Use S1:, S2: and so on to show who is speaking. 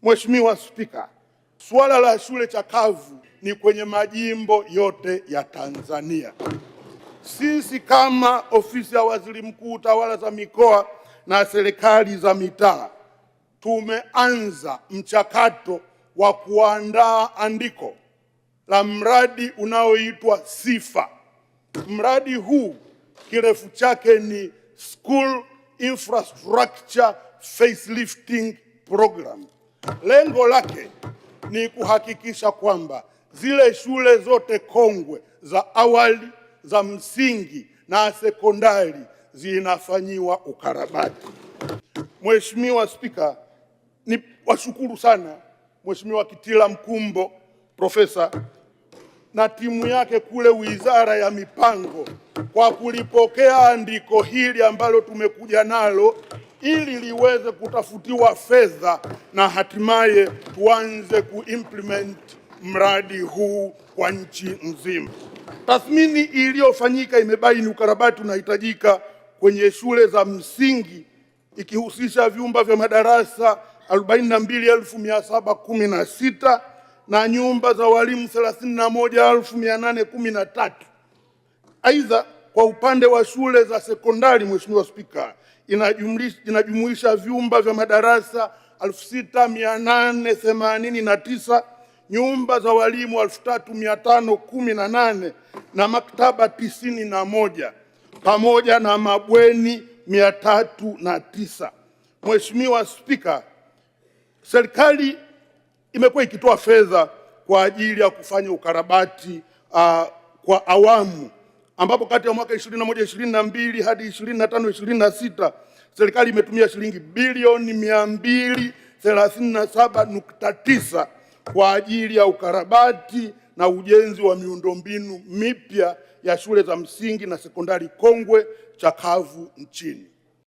S1: Mheshimiwa Spika, suala la shule chakavu ni kwenye majimbo yote ya Tanzania. Sisi kama ofisi ya Waziri Mkuu, tawala za mikoa na serikali za mitaa, tumeanza mchakato wa kuandaa andiko la mradi unaoitwa SIFA. Mradi huu kirefu chake ni School Infrastructure Facelifting Program. Lengo lake ni kuhakikisha kwamba zile shule zote kongwe za awali, za msingi na sekondari zinafanyiwa ukarabati. Mheshimiwa Spika, ni washukuru sana Mheshimiwa Kitila Mkumbo Profesa na timu yake kule Wizara ya Mipango kwa kulipokea andiko hili ambalo tumekuja nalo ili liweze kutafutiwa fedha na hatimaye tuanze kuimplement mradi huu kwa nchi nzima. Tathmini iliyofanyika imebaini ukarabati unahitajika kwenye shule za msingi ikihusisha vyumba vya madarasa 42,716 na nyumba za walimu 31,813. Aidha, kwa upande wa shule za sekondari, Mheshimiwa Spika, inajumuisha vyumba vya madarasa 6889, nyumba za walimu 3518 na maktaba 91 pamoja na mabweni 309. Mheshimiwa Spika, serikali imekuwa ikitoa fedha kwa ajili ya kufanya ukarabati kwa awamu ambapo kati ya mwaka 21 22 hadi 25 26 serikali imetumia shilingi bilioni 237.9 kwa ajili ya ukarabati na ujenzi wa miundombinu mipya ya shule za msingi na sekondari kongwe chakavu nchini.